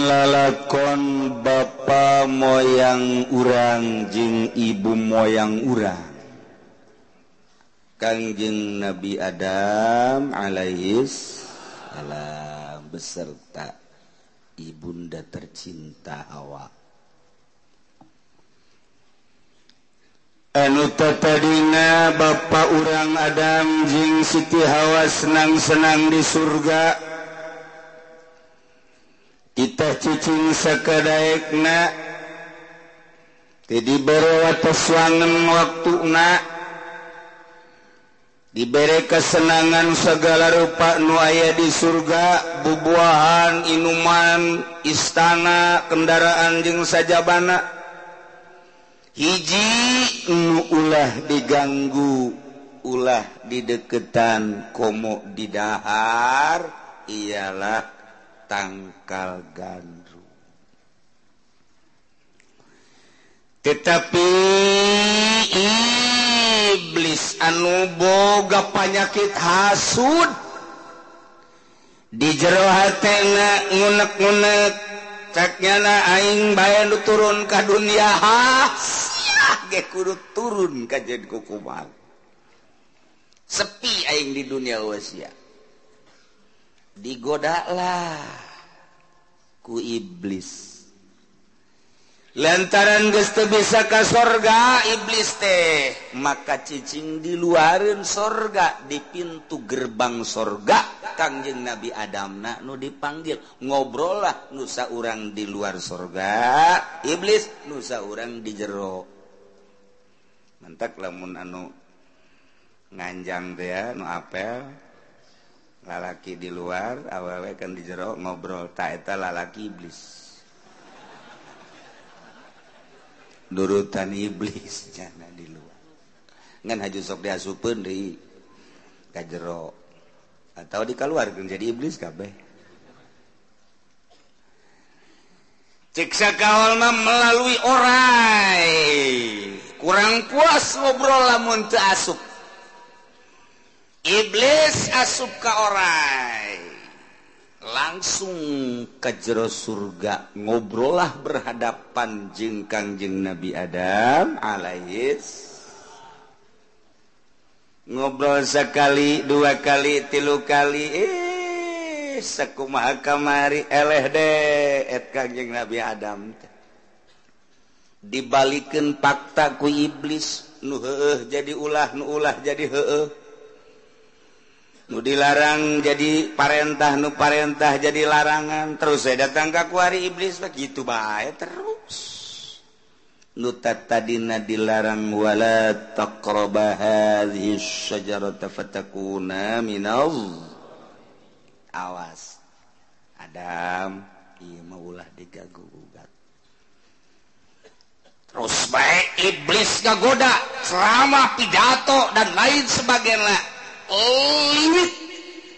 lalakon bapa moyang urang jeung ibu moyang urang Kangjeng Nabi Adam alaihis salam beserta ibunda tercinta Hawa. Anu tatadina bapa urang Adam jeung Siti Hawa senang-senang di surga. Kita cicing sakadaekna teu dibere wates wangen waktuna. Diberi kesenangan segala rupa nu aya di surga, bubuahan, inuman, istana, kendaraan jeung sajabana. Hiji nu ulah diganggu, ulah dideketan, komo didahar, ialah tangkal gandum. Tetapi iblis anu boga panyakit hasud di jero hatena ngunek-ngunek cek nyana aing bae nu turun ka dunia, sia ge kudu turun ka jeung kukumaha. Sepi aing di dunia wasia. Digodalah ku iblis. Lantaran geus teu bisa ka sorga iblis teh, maka cicing di luareun sorga, di pintu gerbang sorga Kangjeng Nabi Adamna nu dipanggil, ngobrol lah nu saurang di luar sorga, iblis nu saurang di jero. Mantak lamun anu nganjang teh ya, nu apel lalaki di luar, awewe kan di jero ngobrol, ta eta lalaki iblis. Nurutan iblis jana di luar ngan haju sok diasupeun deui ka jero atau dikaluarkeun jadi iblis kabeh. Cek sakaol mah melalui orai kurang puas ngobrol lamun teu asup. Iblis asup ka orai langsung ke jero surga, ngobrollah berhadapan jeung Kangjeng Nabi Adam alaihis. Ngobrol sekali, dua kali, tilu kali, sakumaha kamari eleh deh et Kangjeng Nabi Adam teh. Dibalikeun fakta ku iblis, nu heueuh jadi ulah, nu ulah jadi heueuh. Nu dilarang jadi parentah, nu parentah jadi larangan. Terus saya datang ka kuari iblis begitu bae terus. Nu tadina dilarang wala taqraba hadhihi syajarata fatakuna minal. Awas Adam, ieu mah ulah digagu-gugat. Terus bae iblis ngagoda ceramah, pidato dan lain sebagainya. Limit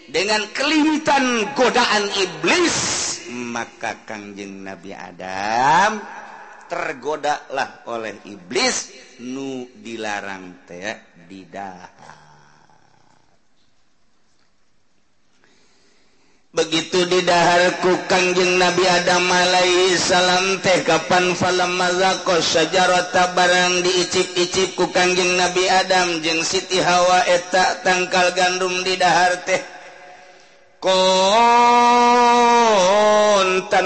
dengan kelimitan godaan iblis, maka Kangjeng Nabi Adam tergodalah oleh iblis nu dilarang teh didahar. Begitu didahar ku Kangjeng Nabi Adam alaihi salam teh kapan falamma zaqa syajarata barang diicip-icip ku Kangjeng Nabi Adam jeung Siti Hawa eta tangkal gandum didahar teh kontan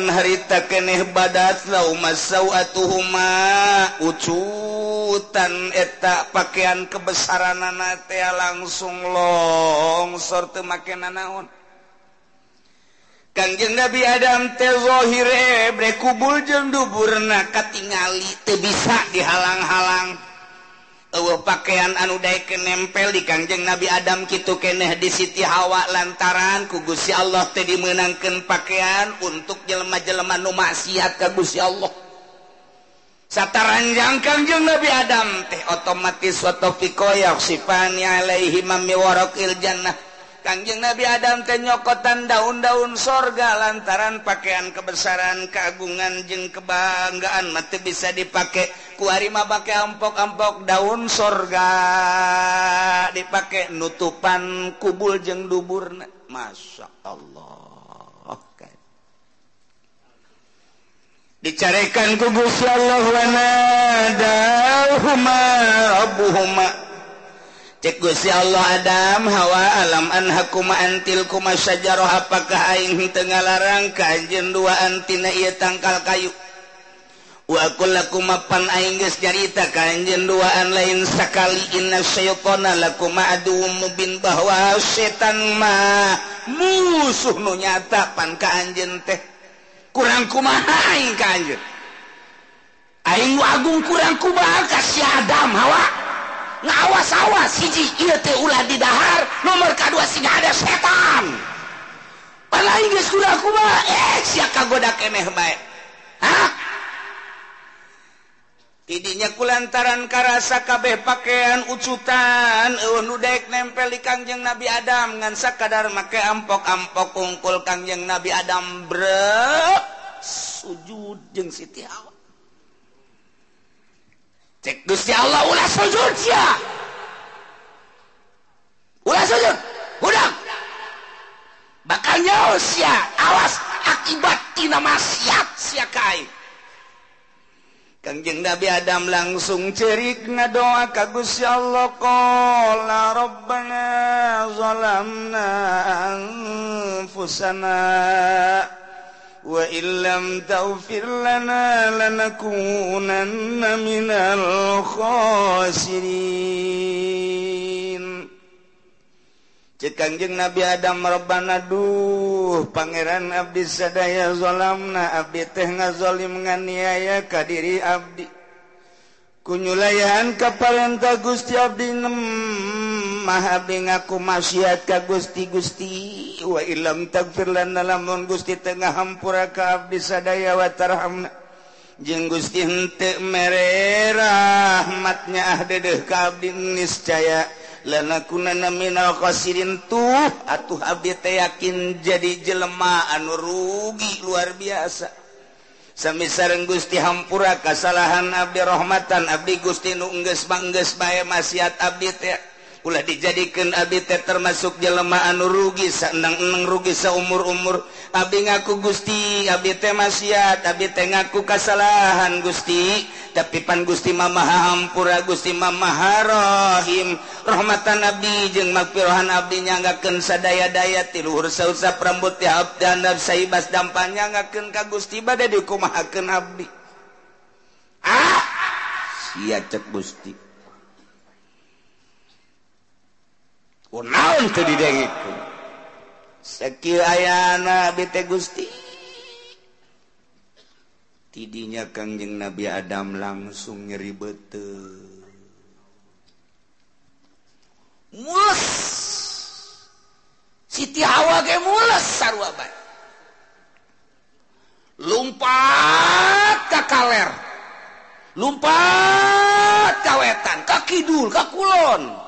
harita keneh badat lauma sawatuhuma ucutan eta pakaian kebesaranana teh langsung longsor teu make nanaon. Kangjeng Nabi Adam teh zahire bre kubul jeung duburna katingali teu bisa dihalang-halang. Eueuh pakaian anu daekeun nempel di Kangjeng Nabi Adam kitu keneh di Siti Hawa lantaran ku Gusti Allah teh dimeunangkeun pakaian untuk jelema-jelema nu maksiat ka Gusti Allah. Sataranjang Kangjeng Nabi Adam teh otomatis wa taufiqo yakhsifani alaihi min waraqil jannah. Kangjeng Nabi Adam teh nyokotan daun-daun sorga lantaran pakaian kebesaran, keagungan jeung kebanggaan mah teu bisa dipake. Ku ari mah pake ampok-ampok daun sorga dipake nutupan kubul jeung duburna. Masya Allah. Dicarekan ku Gusti Allah wa nadahuma rabbuhuma. Cek Gusti Allah Adam Hawa alam anhakuma antil kuma syajarah, apakah aing teu ngalarang ka anjeun duaan tina ieu tangkal kayu? Wa aqul lakuma pan aing geus nyarita ka anjeun duaan lain sakali inna syaitana lakuma aduwwum mubin, bahwa setan mah musuh nu nyata pan ka anjeun teh. Kurang kumaha aing ka anjeun? Aing nu agung kurang kumaha ka si Adam Hawa? Ngawas-awas hiji ieu teh ulah didahar, nomor kadua siga ada setan. Pan aing geus kurang kumaha sia kagoda keneh bae. Hah? Tidinya kulantaran karasa kabeh pakaian ucutan eueuh nu daek nempel di Kangjeng Nabi Adam ngan sakadar make ampok-ampok kungkul Kangjeng Nabi Adam brek sujud jeung Siti Hawa. Cek Gusti Allah ulah sujud sia. Ulah sujud, hudang. Bakal nyaho sia, awas akibat tina maksiat sia ka aing. Kangjeng Nabi Adam langsung cerik ngadoa ka Gusti Allah, qala rabbana zalamna anfusana wa illam taghfir lana lanakunanna minal khasirin. Cek Kangjeng Nabi Adam, rabbana duh pangeran abdi sadaya zalamna abdi teh ngazalim nganiaya ka diri abdi, kunyulayan ka parentah Gusti abdi mah abdi ngaku maksiat ka Gusti. Gusti wa illam taghfir lana lamun Gusti teu ngahampura ka abdi sadaya wa tarhamna jeung Gusti henteu mere rahmatnya ah dedeuh ka abdi niscaya lanakunanna minal khasirin. Tuh atuh abdi teh yakin jadi jelema anu rugi luar biasa. Sami sareng Gusti hampura kasalahan abdi, rahmatan abdi Gusti nu enggeus manggeus bae maksiat abdi teh ulah dijadikeun abdi teh termasuk jelema anu rugi saenang-enang rugi saumur-umur. Abdi ngaku Gusti abdi teh maksiat, abdi teh ngaku kasalahan Gusti, tapi pan Gusti mah maha hampura, Gusti mah maha rahim. Rahmatan abdi jeung magfirahan abdi nyanggakeun sadaya-daya ti luhur sausap rambut ti abdi handap saibas dampan nyanggakeun ka Gusti bade dikumahakeun abdi. Ah sia cek Gusti. Kunaon teu didengikeun? Sakieu ayana abdi teh Gusti. Tidinya Kangjeng Nabi Adam langsung nyeri beuteung. Mules. Siti Hawa ge mules sarua bae. Lumpat ka kaler. Lumpat ka wetan, ka kidul, ka kulon.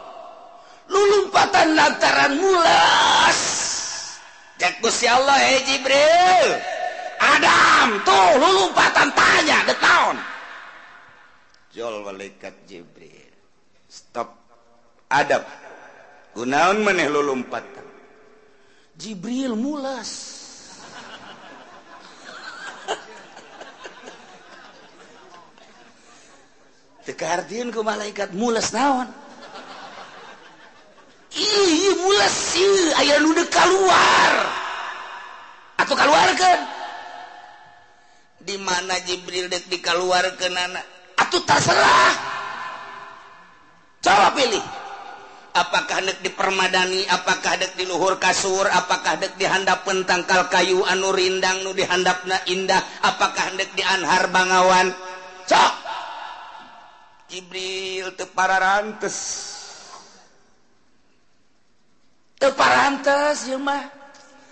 Lulumpatan lantaran mulas. Cek Gusti Allah, hei Jibril, Adam tuh lulumpatan tanya dek naon. Jol malaikat Jibril, stop Adam, kunaon maneh lulumpatan? Jibril mulas. Teu kahartieun ku malaikat mulas naon? Ih, mulas sih, aya nu deuk kaluar. Atuh kaluarkeun. Di mana Jibril deuk dikaluarkeunana? Atuh terserah. Coba pilih. Apakah deuk di permadani, apakah deuk di luhur kasur, apakah deuk di handapeun tangkal kayu anu rindang nu dihandapna indah, apakah deuk di anhar bangawan. Cok. Jibril teu pararantes. Teu parantes ieu mah.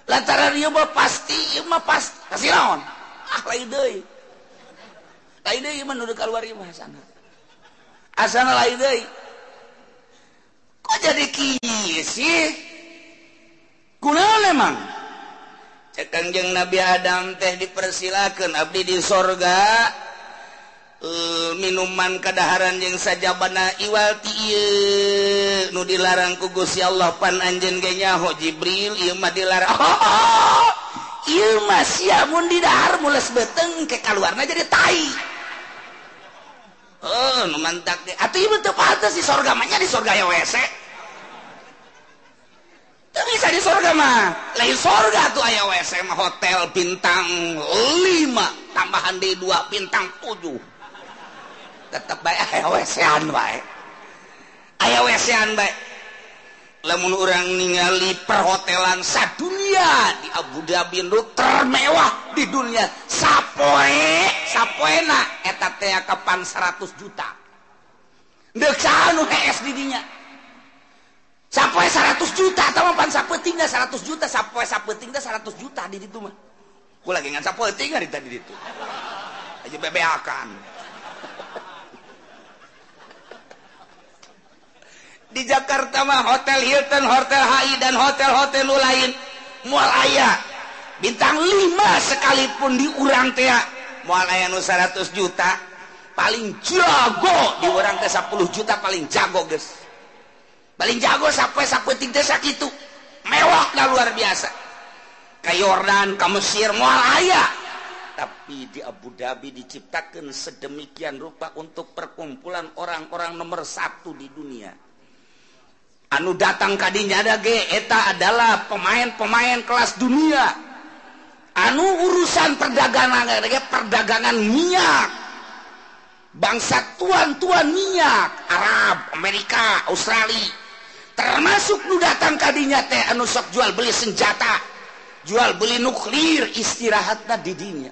Lantaran ieu mah pasti, ieu mah pasti. Kasih naon? Ah lain deui. Lain deui ieu mah nu kaluar ieu mah asana. Asana lain deui. Kok jadi kieu sih? Kunaon emang? Cek Kangjeng Nabi Adam teh dipersilakeun abdi di sorga. Minuman kadaharan jeung sajabana iwal ti ieu nu dilarang ku Gusti Allah pan anjeun ge nyaho Jibril ieu mah dilarang. Oh, Ieu mah sia mun didahar mules beuteung ke kaluarna jadi tai. Heuh, nu mantak teh. Atuh ieu teu pantes di sorga mah nya di sorga aya WC. Teu bisa di sorga mah. Lain sorga tuh aya WC mah hotel bintang 5 tambahan deui 2 bintang 7. Tetep bae aya WC-an bae. Aya WC-an bae. Lamun urang ningali perhotelan sadunia di Abu Dhabi nu termewah di dunia sapoe sapoena eta teh kapan 100 juta. Deuk saha nu hees di dinya? Sapoe 100 juta atawa pan sapeutingna 100 juta sapoe sapeutingna 100 juta di ditu mah. Ku lagi ngan sapeuting ari tadi ditu. Aja bebeakan. Di Jakarta mah Hotel Hilton, Hotel HI dan hotel-hotel nu lain moal aya bintang 5 sekalipun di urang teh moal aya nu 100 juta, paling jago di urang teh 10 juta paling jago geus. Paling jago sapoe sapeuting teh sakitu. Mewahna luar biasa. Ka Yordan, ka Mesir moal aya. Tapi di Abu Dhabi diciptakan sedemikian rupa untuk perkumpulan orang-orang nomor 1 di dunia. Anu datang kadinya ada ge eta adalah pemain-pemain kelas dunia. Anu urusan perdagangan ge perdagangan minyak. Bangsa tuan-tuan minyak Arab, Amerika, Australia. Termasuk nu datang kadinya teh anu sok jual beli senjata, jual beli nuklir, istirahatna di dinya.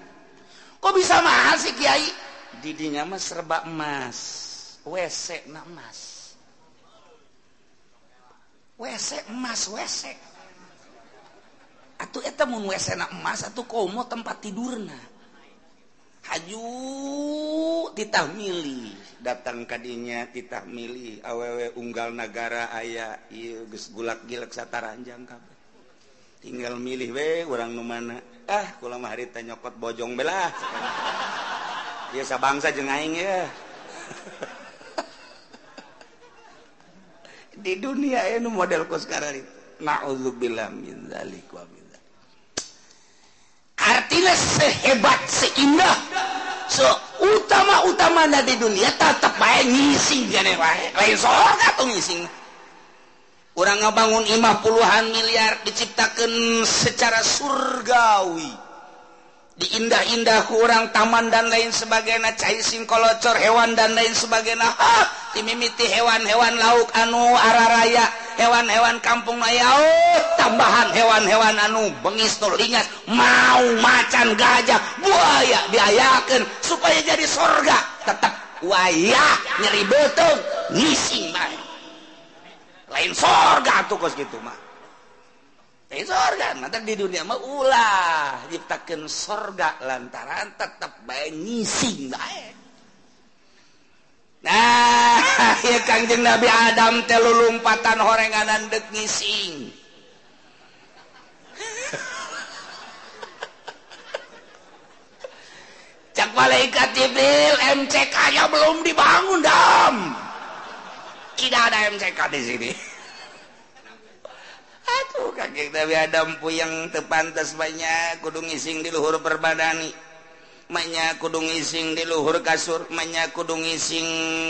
Kok bisa mahal sih kiai? Di dinya mah serba emas, WC na emas. WC emas WC. Atuh eta mun WC na emas atuh komo tempat tidurna. Haju titah milih datang kadinya titah milih awewe unggal nagara aya ieu geus gulak-gilek sataranjang kabeh. Tinggal milih we urang nu mana. Ah kula mah harita nyokot bojong belah. Ieu sabangsa jeung aing ye. Di dunia ini model kos sekarang itu. Na'udzubillah min dzalik wa min dzalik. Artinya sehebat, seindah, seutama-utamana di dunia tetep bae ngising jane wae. Lain sorga tuh ngising. Urang ngabangun imah puluhan miliar diciptakeun secara surgawi. Diindah-indah ku urang taman dan lain sebagainya, cai singkolocor hewan dan lain sebagainya. Ha, timimiti hewan-hewan lauk anu araraya, hewan-hewan kampung aya, oh, tambahan hewan-hewan anu bengis nu lingas, mau macan, gajah, buaya diayakeun supaya jadi sorga. Tetep wayah nyeri beuteung ngising bae. Lain sorga atuh kos kitu mah. Sorga, nanti di dunia mah ulah nyiptakeun sorga lantaran tetep bae ngising bae. Nah, ya Kangjeng Nabi Adam teh lulumpatan horenganan deuk ngising. Cak malaikat Jibril, MCK-nya belum dibangun, Dam. Tidak ada MCK di sini. Aduh, kakek Nabi Adam puyeng teu pantes banyak kudu ngising di luhur perbadani. Manya kudu ngising di luhur kasur, manya kudu ngising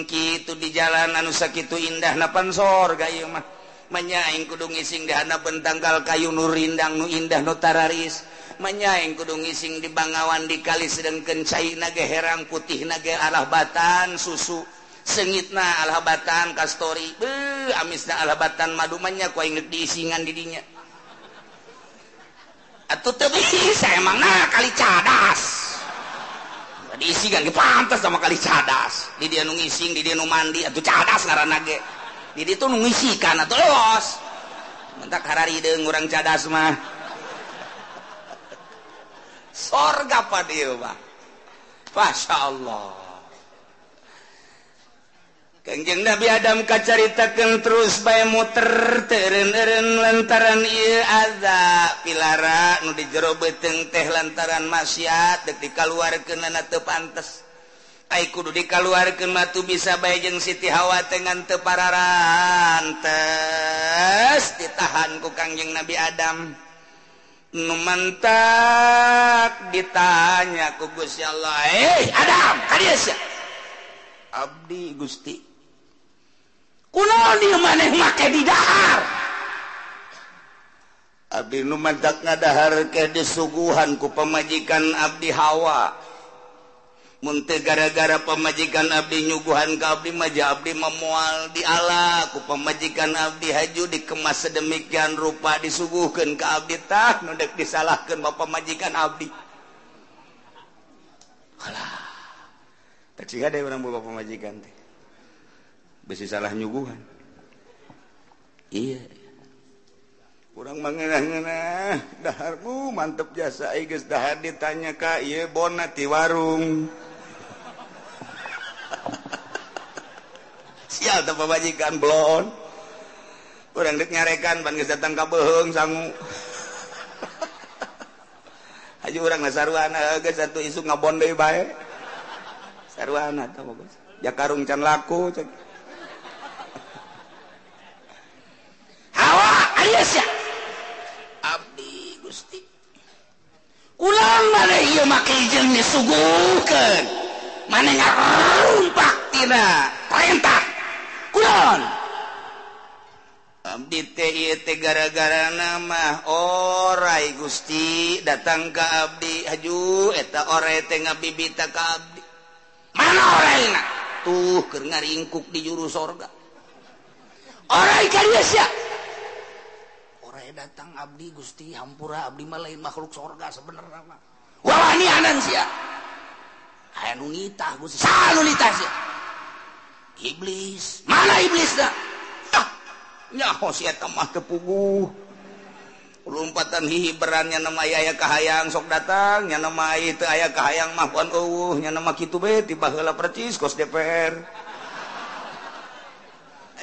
kitu di jalan anu sakitu indah napan sorga ieu mah. Manya aing kudu ngising di handapeun tangkal kayu nu rindang nu indah nu tararis. Manya aing kudu ngising di bangawan di kali sedengkeun caina ge herang putihna ge alah batan susu. Sengitna alah batan kastori, beuh amisna alah batan madu manya ku aing geus diisingan di dinya. Atuh teu bisa emangna kali cadas. Diisingan ge pantes sama kali cadas. Di dia nu ngising, di dia nu mandi, atuh cadas ngaranna ge. Di ditu nu ngisikan atuh los. Mentak hararideung urang cadas mah. Sorga pa dieu mah. Masyaallah. Kangjeng Nabi Adam kacaritakeun terus bae muter teureun-eureun lantaran ieu azab pilara nu di jero beuteung teh lantaran maksiat deuk dikaluarkeunana teu pantes. Ai kudu dikaluarkeun mah tu bisa bae jeung Siti Hawa teh ngan teu pararantes ditahan ku Kangjeng Nabi Adam. Nu mantak ditanya ku Gusti Allah, "Eh, Adam, ka dieu sia?" Abdi Gusti. Kunaon ieu maneh make di dahar? Abdi nu mantak ngadahar ke disuguhan ku pamajikan abdi Hawa. Mun teu gara-gara pamajikan abdi nyuguhan ka abdi mah abdi memual di ala ku pamajikan abdi haju dikemas sedemikian rupa disuguhkeun ka abdi tah nu deuk disalahkeun ba pamajikan abdi. Alah. Teh siga deui urang boga pamajikan teh. Besi salah nyuguhan. Iya. Urang mangeunah-ngeunah daharmu mantep jasa ai geus dahar ditanya ka ieu bona ti warung. Sial teh pamajikan blon. Urang deuk nyarekan pan geus datang ka beuheung sangu. Haji urang na saruana geus atuh isuk ngabon deui bae. Saruana tah bagus. Ja karung can laku cek. Hawa aya sia. Abdi Gusti. Ulang maneh ieu make jeung disuguhkeun. Maneh ngarumpak tina perintah. Kulon abdi teh ieu teh gara-gara nama orai Gusti datang ka abdi haju eta orai teh ngabibita ka abdi. Mana oraina? Tuh keur ngaringkuk di juru sorga. Orai ka dieu sia. Orai datang abdi Gusti hampura abdi mah lain makhluk sorga sebenarnya mah. Wawanianan sia. Aya nu nitah Gusti. Saha nu nitah sia? Iblis. Mana iblis dah? Ah, nyaho si eta mah teu puguh. Lompatan hihiberan nya nama aya kahayang sok datang, nya nama teu aya kahayang mah pon eueuh, nya nama kitu bae ti baheula percis kos DPR.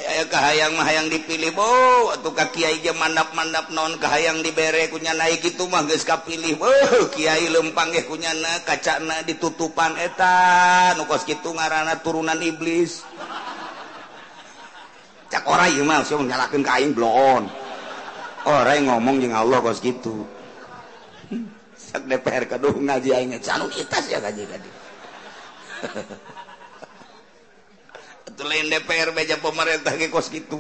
Aya kahayang mah hayang dipilih bo, atuh ka kiai ge mandap-mandap naon kahayang dibere ku nya naik kitu mah geus kapilih. Beuh, kiai lempang ge ku nyana kacana ditutupan eta nu kos kitu ngaranna turunan iblis. Cak orai ieu mah sia nyalakeun ka aing bloon. Orai ngomong jeung Allah kos kitu. Sak DPR kaduh ngaji aing canu itas ya ngaji kadi. Atuh lain DPR beja pemerintah ge kos kitu.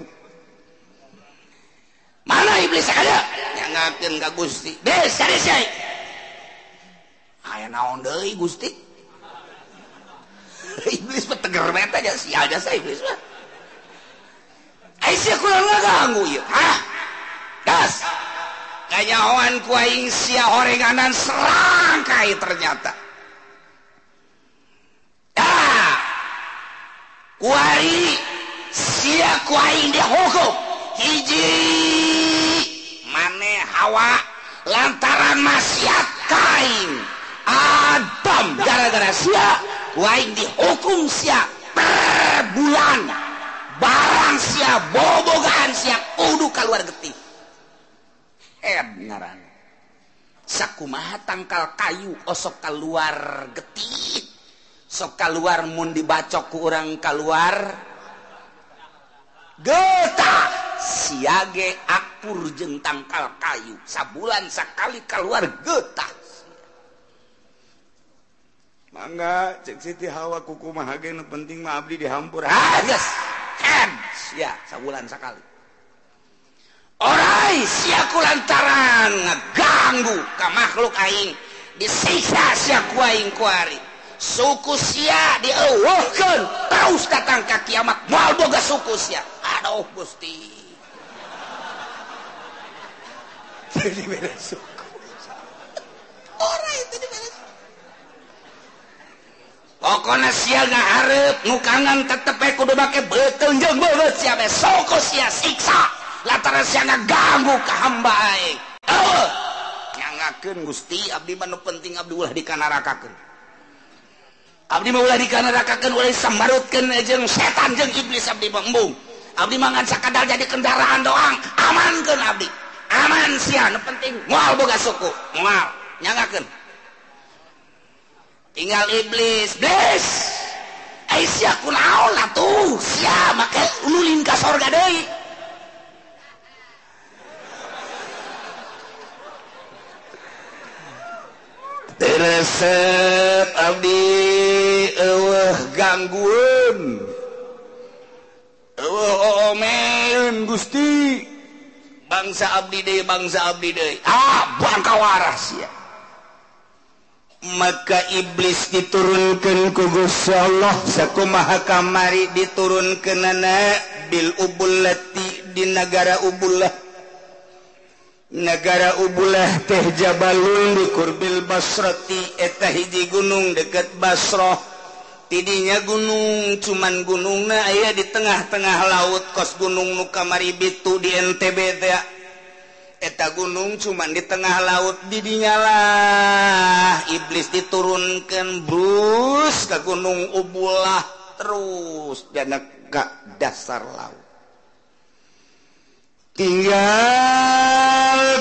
Mana iblis kada? Nyangakeun ka Gusti. Des kade sia. Aya naon deui Gusti? Iblis mah teger bae teh sial jasa iblis mah. Ai sia kurang ngaganggu ieu. Hah? Gas. Kanyahoan ku aing sia horenganan serangkai ternyata. Ah. Kuari sia ku aing dihukum. Hiji mane Hawa lantaran maksiat ka aing. Adam gara-gara sia ku aing dihukum sia per bulan. Barang sia bobogaan sia kudu kaluar getih. Ed ngaran sakumaha tangkal kayu osok keluar getih sok keluar mun dibacok ku urang keluar getah siage akur jeung tangkal kayu sabulan sakali keluar getah. Mangga cek Siti Hawa kukumaha ge nu penting mah abdi dihampur. Ah geus ed sia sabulan sakali. Orai sia ku lantaran ngaganggu ka makhluk aing disiksa sia ku aing kuari suku sia dieuweuhkeun terus datang ka kiamat moal boga suku sia. Aduh Gusti. Jadi beda suku. Orai itu dibere suku. Pokona sia ngahareup nu kangen tetep we kudu make beuteung jeung beungeut sia bae suku sia siksa. Lantaran sia ngaganggu ka hamba aing. Eueuh. Nyangakeun Gusti abdi mah nu penting abdi ulah dikanarakakeun. Abdi mah ulah dikanarakakeun ulah disambarutkeun jeung setan jeung iblis abdi mah embung. Abdi mah ngan sakadar jadi kendaraan doang, amankeun abdi. Aman sia nu penting moal boga suku, moal nyangakeun. Tinggal iblis, iblis. Ai sia kunaon atuh? Sia make ulin ka sorga deui. Resep abdi eueuh ganggueun eueuh oomeun Gusti bangsa abdi deui bangsa abdi deui ah bangka waras ya. Maka iblis diturunkan ku Gusti Allah sakumaha kamari diturunkeunana bil ubullati di nagara Ubullah. Nagara Ubullah teh jabalun di kurbil Basrati eta hiji gunung deket Basrah. Tidinya gunung cuman gunungna aya di tengah-tengah laut kos gunung nu kamari bitu di NTB teh. Eta gunung cuman di tengah laut didinya lah iblis diturunkan brus ke gunung Ubullah terus dana ke dasar laut. Tinggal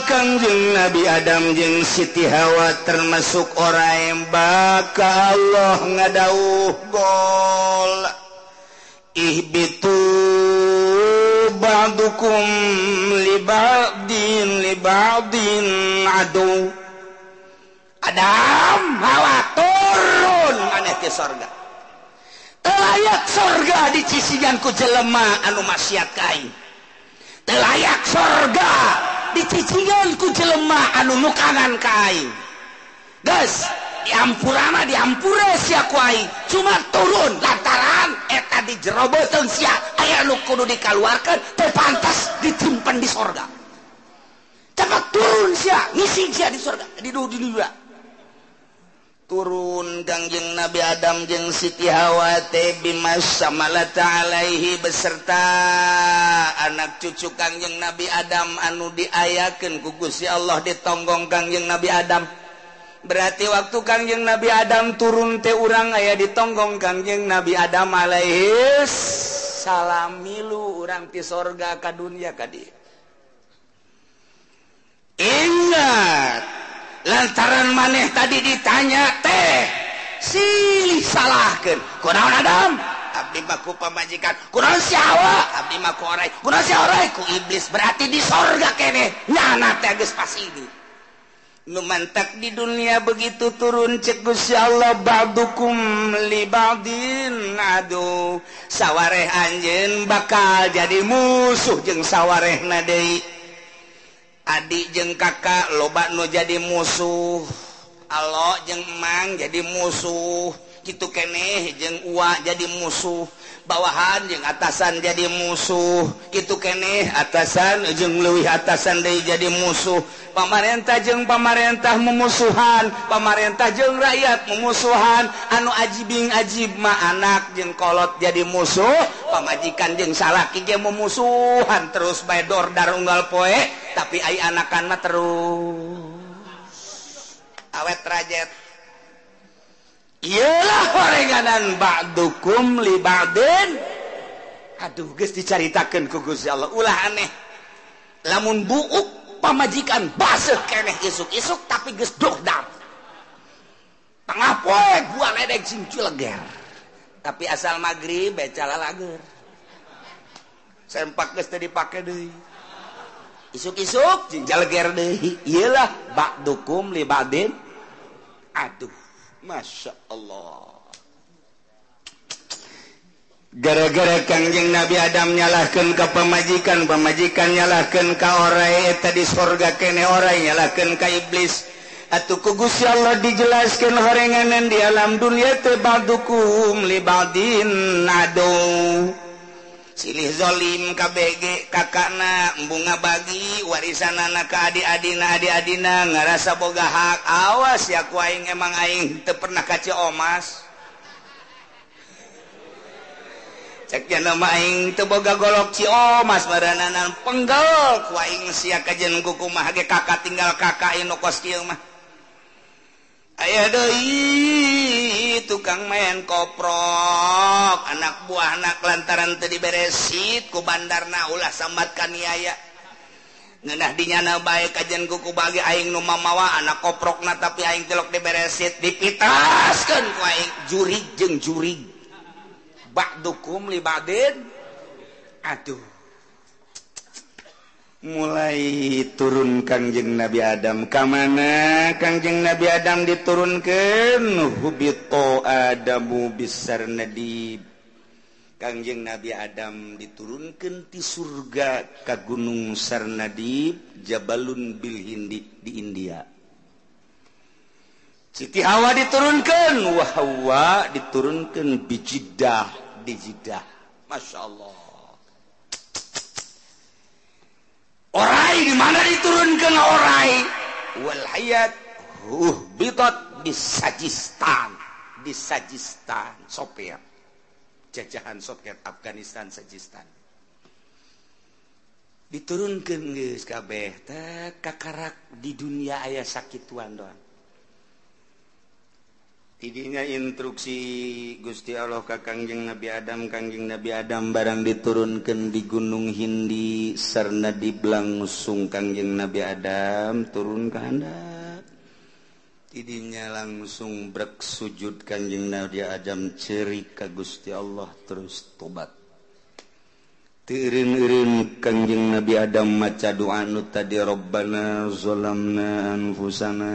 Kangjeng Nabi Adam jeung Siti Hawa termasuk orang yang bakal Allah ngadauh gol ihbitu ba'dukum li ba'din adu. Adam Hawa turun aneh ke sorga. Telayak sorga dicisian ku jelema anu maksiat ka aing. Telayak sorga dicician ku jelema anu nukangan ka aing. Geus diampurana diampura sia ku aing, cuma turun lantaran eta di jero beuteung sia aya nu kudu dikaluarkeun teu pantas disimpen di sorga. Cepat turun sia, ngisi sia di sorga, di dunia. Turun Kangjeng Nabi Adam jeung Siti Hawa teh bimas samalata alaihi beserta anak cucu Kangjeng Nabi Adam anu diayakeun ku Gusti Allah ditonggong Kangjeng Nabi Adam. Berarti waktu Kangjeng Nabi Adam turun teh urang aya ditonggong Kangjeng Nabi Adam alaihi salam milu urang ti sorga ka dunia ka dieu. Ingat lantaran maneh tadi ditanya teh silih salahkeun kunaon Adam abdi mah ku pamajikan kunaon si Hawa abdi mah ku orai kunaon si orai ku iblis berarti di sorga keneh nyana teh geus pasti ini nu mantak di dunia begitu turun cek Gusti Allah ba'dukum li ba'din adu sawareh anjeun bakal jadi musuh jeung sawarehna deui. Adik jeung kakak loba nu jadi musuh, alo jeung emang jadi musuh, kitu keneh jeung uwa jadi musuh, bawahan jeung atasan jadi musuh, kitu keneh atasan jeung leuwih atasan deui jadi musuh, pamarentah jeung pamarentah memusuhan, pamarentah jeung rakyat memusuhan, anu ajibing ajib mah anak jeung kolot jadi musuh, pamajikan jeung salaki ge memusuhan terus bae dordar unggal poe. Tapi ai anakan mah terus awet rajet. Iyalah horenganan ba'dukum li ba'din. Aduh geus dicaritakeun ku Gusti Allah ulah aneh. Lamun buuk pamajikan baseuh keneh isuk-isuk tapi geus dordar. Tengah poe gua ledeg sing cileger. Tapi asal magrib bae calalager. Sempak geus teu dipake deui. Isuk-isuk jeung jaleger deui. Iyalah ba'dukum li ba'din. Aduh, Masya Allah. Gara-gara Kangjeng Nabi Adam nyalahkeun ka pamajikan, pamajikan nyalahkeun ka orai eta di sorga kene orai nyalahkeun ka iblis. Atuh ku Gusti Allah dijelaskeun horenganan di alam dunia teh ba'dukum li ba'din adu. Silih zolim KBG kakakna bunga bagi warisanana ka adi-adina adi-adina ngarasa boga hak awas ya ku aing emang aing teu pernah ka Ciomas cek nya mah aing teu boga golok Ciomas barananan penggel ku aing sia kajen ku kumaha ge kakak tinggal kakak anu kos kieu mah. Aya deui tukang main koprok anak buah anak lantaran teu diberesit ku bandarna ulah sambat kaniaya ngeunah dinyana bae kajen ku bagi aing nu mamawa anak koprokna tapi aing tilok diberesit dipitaskeun ku aing jurig jeung jurig ba'dukum li ba'din. Aduh Mulai turun Kangjeng Nabi Adam ka mana Kangjeng Nabi Adam diturunkeun hubito Adamu bisarnadib. Kangjeng Nabi Adam diturunkeun ti surga ka Gunung Sarnadib, Jabalun bil Hindi di India. Siti Hawa diturunkeun, wa Hawa diturunkeun bi Jeddah, di Jeddah. Masya Allah. Orai di mana diturunkan orai? Wal hayat bitot di Sajistan, di Sajistan, Soviet. Jajahan Soviet Afghanistan Sajistan. Diturunkan geus kabeh teh kakarak di dunia aya sakituan doang. Tidinya instruksi Gusti Allah ka Kangjeng Nabi Adam, Kangjeng Nabi Adam barang diturunkan di Gunung Hindi Sarnadib langsung Kangjeng Nabi Adam turun ke handap. Tidinya langsung brek sujud Kangjeng Nabi Adam cerik ka Gusti Allah terus tobat. Teu eureun-eureun Kangjeng Nabi Adam maca doa nu tadi Rabbana zalamna anfusana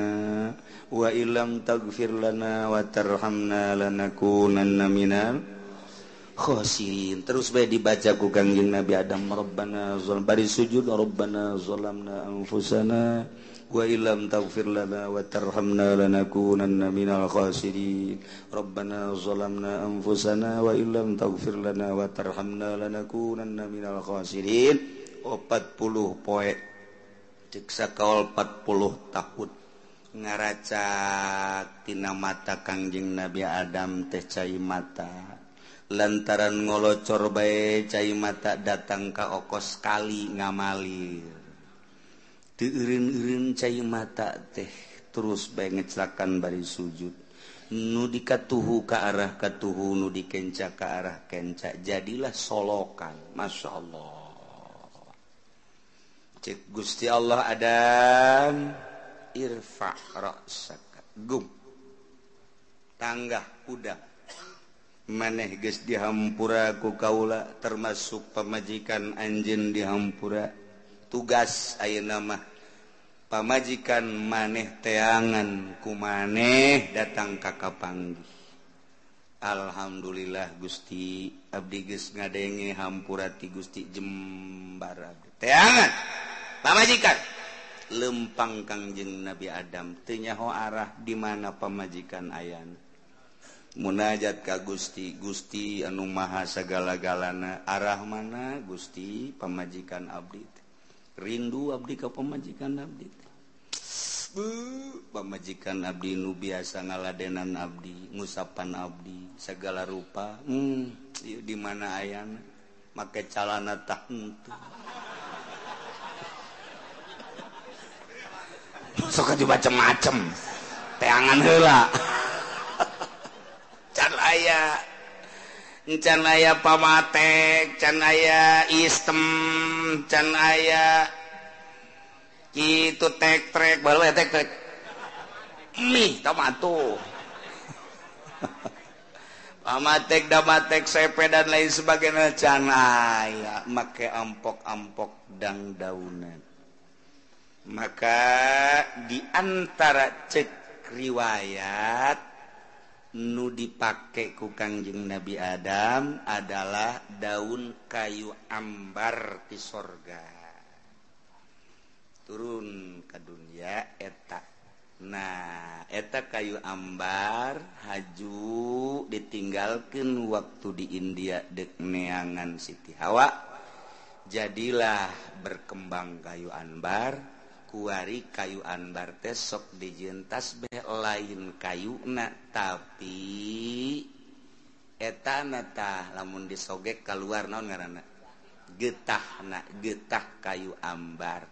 wa illam taghfir lana wa tarhamna lanakunanna minal khasirin. Terus bae dibaca ku Kangjeng Nabi Adam Rabbana zalam bari sujud Rabbana zalamna anfusana wa illam taghfir lana wa tarhamna lanakunanna minal khasirin. Rabbana zalamna anfusana wa illam taghfir lana wa tarhamna lanakunanna minal khasirin. 40 poe cek sakaol 40 tahun ngaracak tina mata Kangjeng Nabi Adam teh cai mata lantaran ngolocor bae cai mata datang ka okos kali ngamalir teu eureun-eureun cai mata teh terus bae ngeclakan bari sujud nu dikatuhu ka arah katuhu nu dikenca ka arah kenca jadilah solokan. Masya Allah. Cek Gusti Allah Adam irfa ra'saka gum tanggah kuda maneh geus dihampura ku kaula termasuk pamajikan anjeun dihampura tugas ayeuna mah pamajikan maneh teangan ku maneh datang ka kapanggih. Alhamdulillah Gusti abdi geus ngadenge hampura ti Gusti jembar abdi teangan pamajikan lempang Kangjeng Nabi Adam teu nyaho arah di mana pamajikan ayana. Munajat ka Gusti, Gusti anu maha sagala-galana, arah mana Gusti pamajikan abdi teh. Rindu abdi ka pamajikan abdi teh. Pamajikan abdi nu biasa ngaladenan abdi, ngusapan abdi segala rupa. Ieu di mana ayana? Make calana tah henteu. Sok atuh macem-macem teangan heula can aya can aya pamatek can aya istem can aya kitu tek trek baru tek trek mih tomato pamatek damatek sepe dan lain sebagainya can aya make ampok-ampok dang daunan. Maka di antara cek riwayat nu dipake ku Kangjeng Nabi Adam adalah daun kayu ambar ti sorga turun ke dunia eta. Nah eta kayu ambar haju ditinggalkeun waktu di India dek neangan Siti Hawa jadilah berkembang kayu ambar. Kuari kayu anbar teh sok dijieun tasbih lain kayuna tapi etana tah lamun disogek kaluar naon ngaranna getahna getah kayu ambar.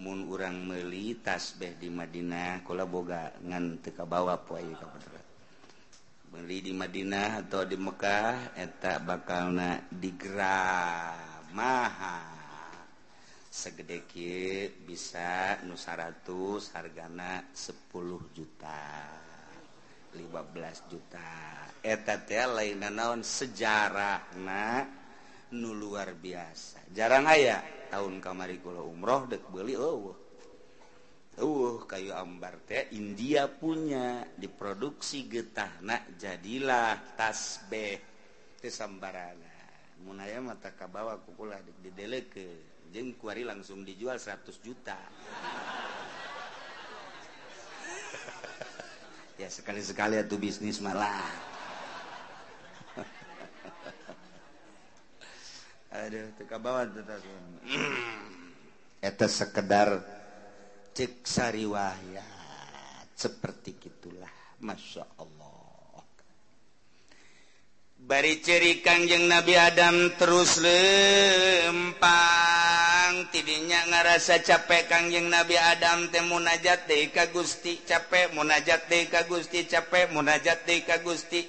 Mun urang meuli tasbih di Madinah kula boga ngan teu kabawa poe ka bener. Meuli di Madinah atau di Mekah eta bakalna digeram mahal. Segede kieu bisa nu 100 hargana 10 juta 15 juta eta teh lain naon sejarahna nu luar biasa jarang aya. Tahun kamari kula umroh dek beuli eueuh. Eueuh kayu ambar teh India punya diproduksi getahna jadilah tasbih teh sambarana. Mun aya mah tah kabawa ku kula didelekeun jeung kuari langsung dijual 100 juta. Ya sekali-sekali atuh bisnis malah. Aduh, teu kabawa teh tas. Eta sekedar cek sariwayat seperti gitulah. Masya Allah. Bari ceri Kangjeng Nabi Adam terus lempang tidinya ngarasa capek Kangjeng Nabi Adam teh munajat deui ka Gusti capek munajat deui ka Gusti capek munajat deui ka Gusti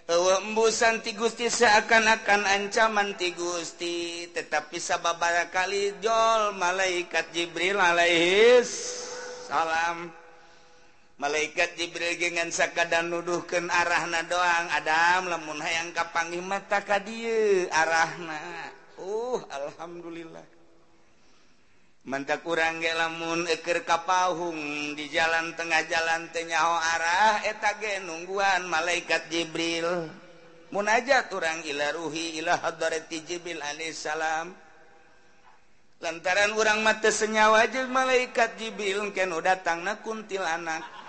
eueuh embusan ti Gusti seakan-akan ancaman ti Gusti tetapi sababaraha kali jol malaikat Jibril alaihis salam. Malaikat Jibril gengan sakadan nuduhkeun arahna doang Adam lamun hayang kapanggih mata ka dieu arahna. Alhamdulillah. Mantak urang ge lamun eukeur ka pahung di jalan tengah jalan teh nyaho arah eta ge nungguan malaikat Jibril. Munajat urang ila ruhi ila hadrati Jibril alaihissalam. Lantaran urang mah teu senyawa jeung malaikat Jibril engke nu datangna kuntilanak.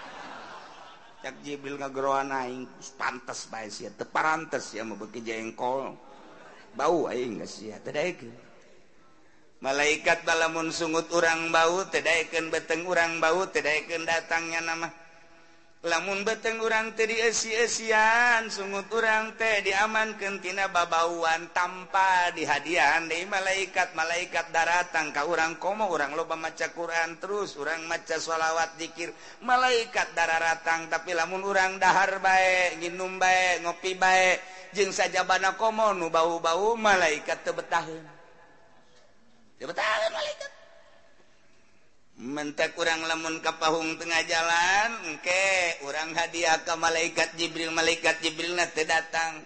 Cak Jibril ngageroan aing pantes bae sia teu parantes sia mah beuki jengkol. Bau aing geus sia teu daekeun. Malaikat balamun sungut urang bau teu daekeun beteng urang bau teu daekeun datangnya nama. Lamun beteng urang teh dieusi-eusian sungut urang teh diamankeun tina babauan tanpa dihadiahan deui malaikat. Malaikat daratang ka urang komo urang loba maca Quran terus urang maca sholawat zikir malaikat dararatang. Tapi lamun urang dahar bae nginum bae ngopi bae jeung sajabana komo nu bau-bau malaikat teu betaheun teu betaheun malaikat. Mentak urang lamun kapahung tengah jalan engke urang hadiah ka malaikat Jibril malaikat Jibril na teu datang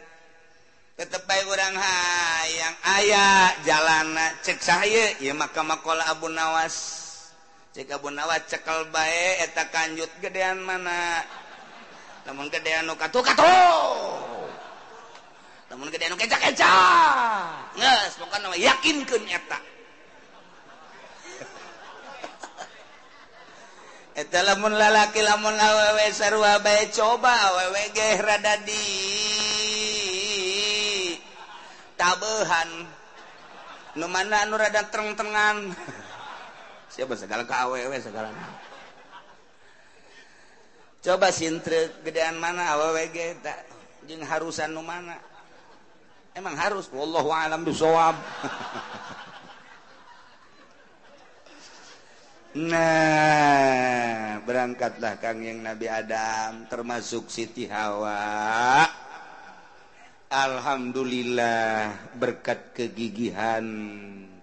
tetep bae urang hayang aya jalana cek saha ieu maka makola Abu Nawas cek Abu Nawas cekel bae eta kanjut gedean mana lamun gedean nu katuh katuh lamun gedean nu keca-keca geus pokona yakinkeun eta. Eta lamun lalaki lamun awewe sarua bae coba awewe ge rada di tabehan nu mana anu rada treng-trengan siapa segala ka awewe segala coba sintrek gedean mana awewe ge ta jeung harusan nu mana emang harus wallahu alam bisawab. Nah, berangkatlah Kangjeng Nabi Adam termasuk Siti Hawa. Alhamdulillah berkat kegigihan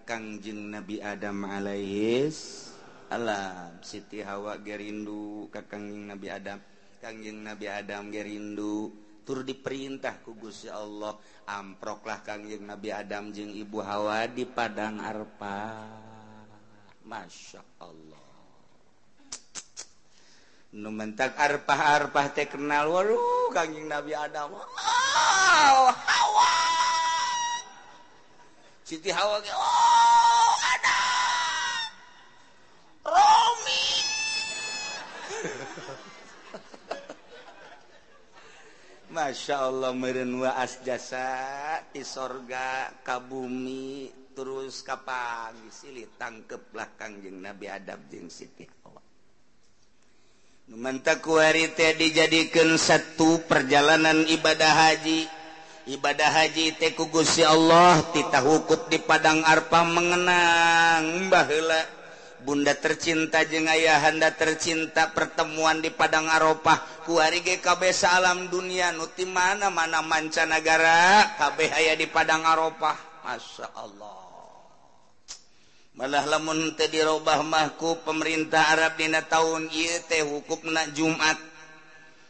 Kangjeng Nabi Adam alaihis salam. Siti Hawa gerindu ka Kangjeng Nabi Adam. Kangjeng Nabi Adam gerindu tur diperintah ku Gusti Allah amproklah Kangjeng Nabi Adam jeung Ibu Hawa di padang Arfah. Masya Allah. Nu mentak arpah-arpah teh kenal waduh Kangjeng Nabi Adam. Oh, Hawa. Siti Hawa ge oh Adam. Romi. Masya Allah meureun waas jasa ti sorga ka bumi terus kapanggih silih tangkeplah Kangjeng Nabi Adam jeung Siti Hawa. Nu mantak kuari teh dijadikeun satu perjalanan ibadah haji. Ibadah haji teh ku Gusti Allah titah wukuf di padang Arfah mengenang baheula bunda tercinta jeung ayahanda tercinta pertemuan di padang Arafah kuari ge kabeh saalam dunia nu ti mana-mana mancanagara kabeh aya di padang Arafah. Masya Allah. Malah lamun teu dirobah mah ku pemerintah Arab dina taun ieu teh hukumna Jumat.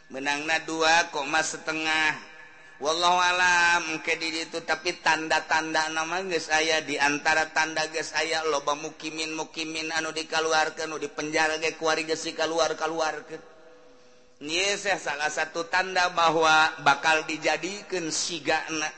Menangna 2,5. Wallahu alam ke di ditu, tapi tanda-tanda nama geus aya, di antara tanda geus aya loba mukimin-mukimin anu dikaluarkeun, nu di penjara ge kuari geus dikaluar-kaluarkeun. Ieu salah satu tanda bahwa bakal dijadikeun sigana.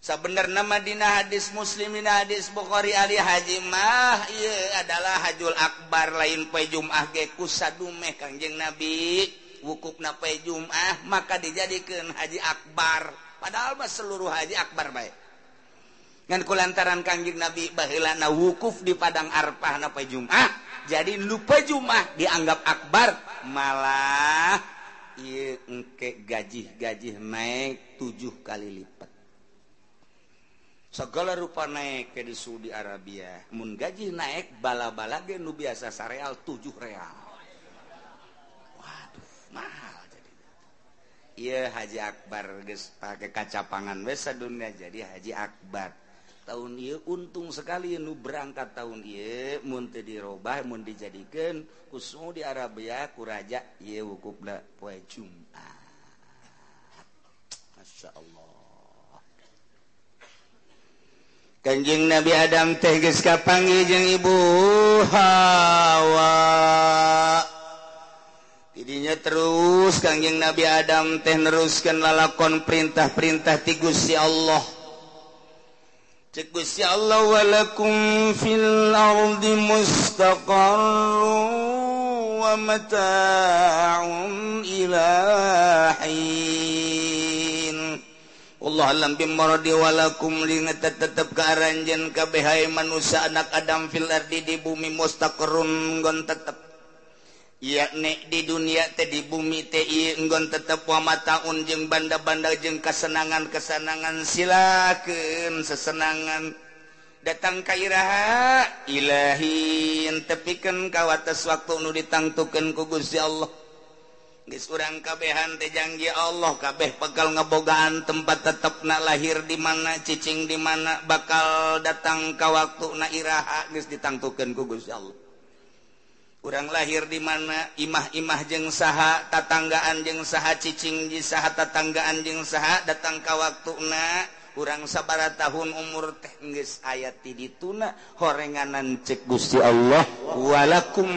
Sabenerna mah dina hadis Muslim, dina hadis Bukhari, ali haji mah ieu adalah hajul akbar, lain poe Jumat ge kusadumeh Kangjeng Nabi wukufna poe Jumat maka dijadikeun haji akbar, padahal mah seluruh haji akbar bae. Ngan kulantaran Kangjeng Nabi baheulana wukuf di padang Arfah na poe Jumat, jadi nu poe Jumat dianggap akbar, malah ieu engke gaji-gaji naik 7 kali lipat. Segala rupa naik ke di Saudi Arabia, mun gaji naik bala-bala ge nu biasa sareal 7 real. Waduh, mahal jadi. Iya Haji Akbar geus pake kacapangan we sadunya jadi Haji Akbar. Tahun ieu untung sekali nu berangkat tahun ieu mun teu dirobah mun dijadikeun ku Saudi Arabia ku raja ieu wukufna poe Jumat. Masya Allah. Kanjeng Nabi Adam teh geus kapanggih jeung Ibu Hawa. Tidinya terus Kanjeng Nabi Adam teh neruskeun lalakon perintah-perintah ti Gusti Allah. Cek Gusti Allah, walakum fil ardi mustaqarrun wa mata'un ila hin. Allah alam bimaradi walakum li tetep ka aranjeun kabeh hae manusia anak Adam fil ardi di bumi mustaqarrun nggon tetep, yakni di dunia teh di bumi teh ieu nggon tetep wa mataun jeung banda-banda jeung kasenangan-kasenangan, silakeun sesenangan datang ka iraha ilahin tepikeun ka wates waktu nu ditangtukeun ku Gusti Allah. Geus urang kabehan teh janji Allah kabeh bakal ngebogaan tempat tetepna, lahir di mana, cicing di mana, bakal datang ka waktuna iraha geus ditangtukeun ku Gusti Allah. Urang lahir di mana, imah-imah jeung saha, tatanggaan jeung saha, cicing di saha, tatanggaan jeung saha, datang ka waktuna urang sabaraha tahun umur teh geus aya ti dituna horenganan cek Gusti Allah walakum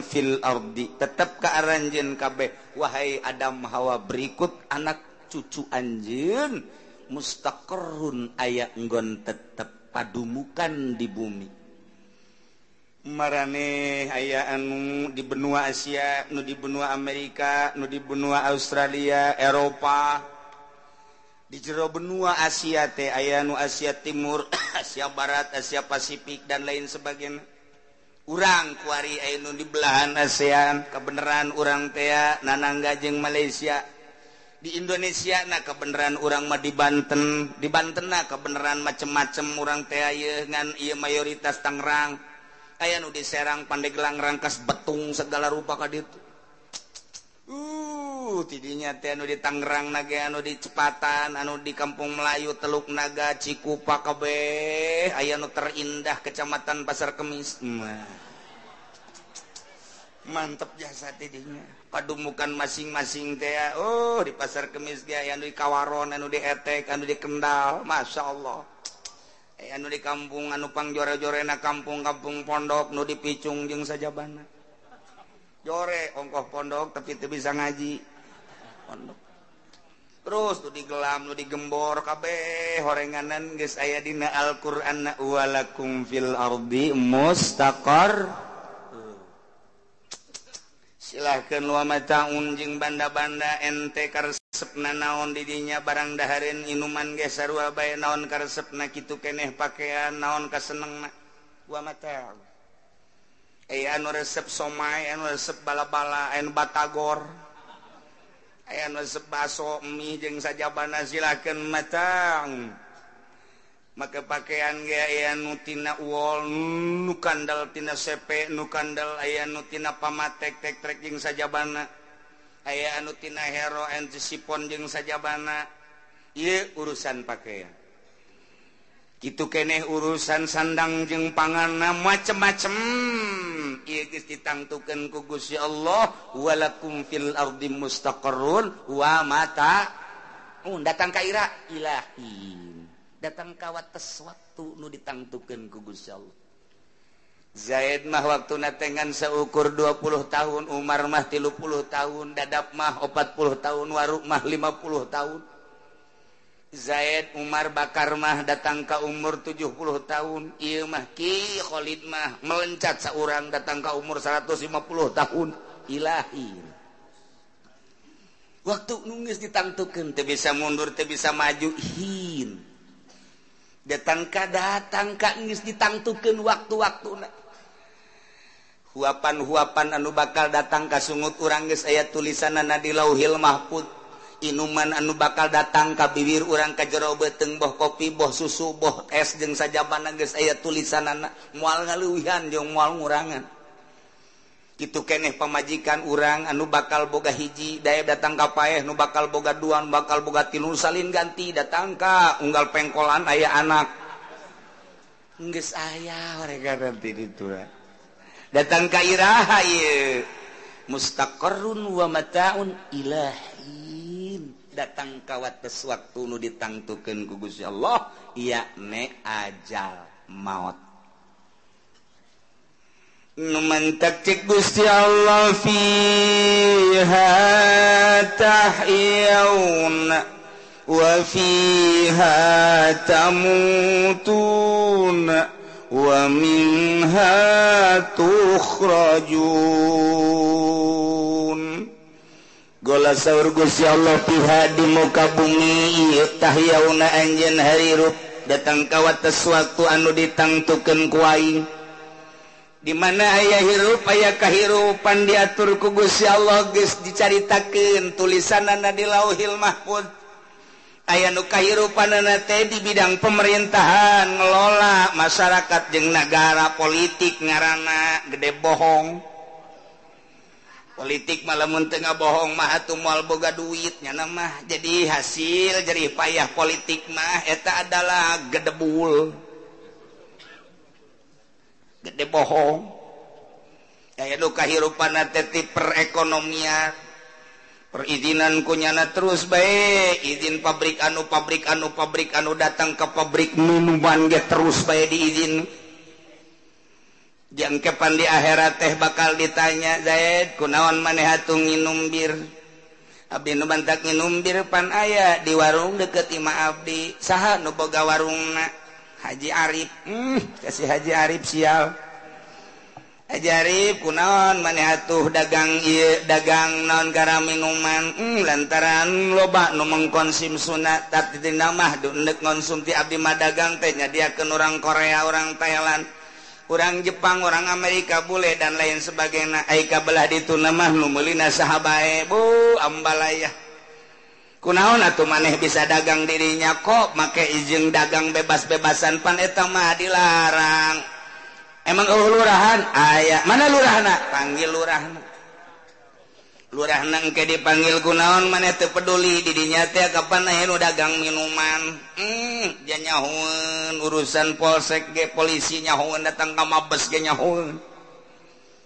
fil ardi tetep ka aranjeun kabeh wahai Adam Hawa berikut anak cucu anjeun mustaqarrun aya nggon tetep padumukan di bumi. Marane aya anu di benua Asia, nu di benua Amerika, nu di benua Australia, Eropa. Di jero benua Asia teh aya nu Asia Timur, Asia Barat, Asia Pasifik dan lain sebagainya. Urang kuari aya nu di belahan ASEAN, kebenaran urang teh nanangga jeung Malaysia. Di Indonesia na kebenaran urang mah di Banten, di Banten na kebenaran macem-macem urang teh ieu ngan ieu mayoritas Tangerang. Aya nu di Serang, Pandeglang, Rangkas, Betung segala rupa ka ditu. Tidinya teh anu di Tangerang nage, anu di Cepatan, anu di Kampung Melayu, Teluk Naga, Cikupa kabeh, aya nu terindah Kecamatan Pasar Kemis. Mantep jasa tidinya. Padumukan masing-masing teh, oh di Pasar Kemis ge aya anu di Kawaron, anu di Etek, anu di Kendal, Masya Allah. Aya anu di kampung anu pangjore-jorena kampung-kampung pondok nu dipicung jeung sajabana. Jore ongkoh pondok tapi teu bisa ngaji. Pondok. Terus nu digelam, nu digembor kabeh horenganan geus aya dina Al-Qur'an walakum fil ardi mustaqar. Silahkeun wa mataun jeung banda-banda ente karesepna naon di dinya barang dahareun inuman ge sarua bae naon karesepna kitu keneh pakaian naon kasenengna wa mataun. Aya anu resep somai, anu resep bala-bala, anu batagor, aya anu resep baso mie jeung sajabana silakeun matang. Maka pakaian ge aya nu tina wol, nu kandel tina sepe, nu kandel aya nu tina pamatek tek trek jeung sajabana. Aya anu tina hero anu sipon jeung sajabana. Ieu urusan pakaian. Kitu keneh urusan sandang jeung panganna macem-macem. Ieu geus ditangtukeun ku Gusti Allah walakum fil ardi mustaqarrun wa mata. Datang ka ira ilahi. Datang ka wates waktu nu ditangtukeun ku Gusti Allah. Zaid mah waktuna tengan seukur 20 tahun, Umar mah 30 tahun, Dadap mah 40 tahun, Waruk mah 50 tahun. Zaid, Umar, Bakar mah datang ka umur 70 tahun. Ieu mah Ki Khalid mah melencat saurang datang ka umur 150 tahun. Ilahi. Waktu nu geus ditangtukeun teu bisa mundur, teu bisa maju hin. Datang ka geus ditangtukeun waktu-waktuna. Huapan-huapan anu bakal datang ka sungut urang geus aya tulisanana di Lauhil Mahfuz. Inuman anu bakal datang ka bibir urang ka jero beuteung boh kopi boh susu boh es jeung sajabana geus aya tulisanana moal ngaleuwihan jeung moal ngurangan. Kitu keneh pamajikan urang anu bakal boga hiji daeb datang ka paeh nu bakal boga dua nu bakal boga tilu salin ganti datang ka unggal pengkolan aya anak. Geus aya mereka nanti ditu. Datang ka iraha ieu mustaqarrun wa mataun ilahi. Datang ka wates waktu nu ditangtukeun ku Gusti Allah yakni ajal maut. Nu mantak cek Gusti Allah fiha tahyauna wa fiha tamutuna wa minha tukhrajun. Gola saur Gusti Allah piha di muka bumi ieu tahyauna anjeun harirup datang ka wates waktu anu ditangtukeun ku aing. Di mana aya hirup aya kahirupan diatur ku Gusti Allah geus dicaritakeun tulisanana di Lauhil Mahfuz. Aya nu kahirupanana teh di bidang pemerintahan ngelola masyarakat jeung nagara politik ngaranna gede bohong. Politik malah mun teu ngabohong mah atuh moal boga duit nya mah. Jadi hasil jerih payah politik mah eta adalah gedebul. Gede bohong. Aya nu kahirupanna teh ti perekonomian. Perizinan kunyana terus bae, izin pabrik anu pabrik anu pabrik anu datang ke pabrik minuman ge terus bae diizin. Jangkepan di akhirat teh bakal ditanya, Zaid kunaon maneh atuh nginum bir? Abdi nu bantak nginum bir pan aya di warung deket imah abdi. Saha nu boga warungna? Haji Arif. Kasih Haji Arif sial. Haji Arif kunaon maneh atuh dagang ieu dagang naon gara minuman? Lantaran loba nu mengkonsumsuna tapi tina mah deuk ngonsumti abdi mah dagang teh nyadiakeun urang Korea, urang Thailand, urang Jepang, orang Amerika bule dan lain sebagainya. Ai kabelah ditu mah nu meulina saha bae bu ambalaya. Kunaon atuh maneh bisa dagang dirinya kok make izin dagang bebas-bebasan pan eta mah dilarang. Emang eueuh lurahan? Aya. Mana lurahna? Panggil lurahna. Lurahna engke dipanggil kunaon maneh teu peduli didinya teh kapan aya nu dagang minuman. Dia nyahoeun urusan polsek ge polisi nyahoeun datang ka Mabes ge nyahoeun.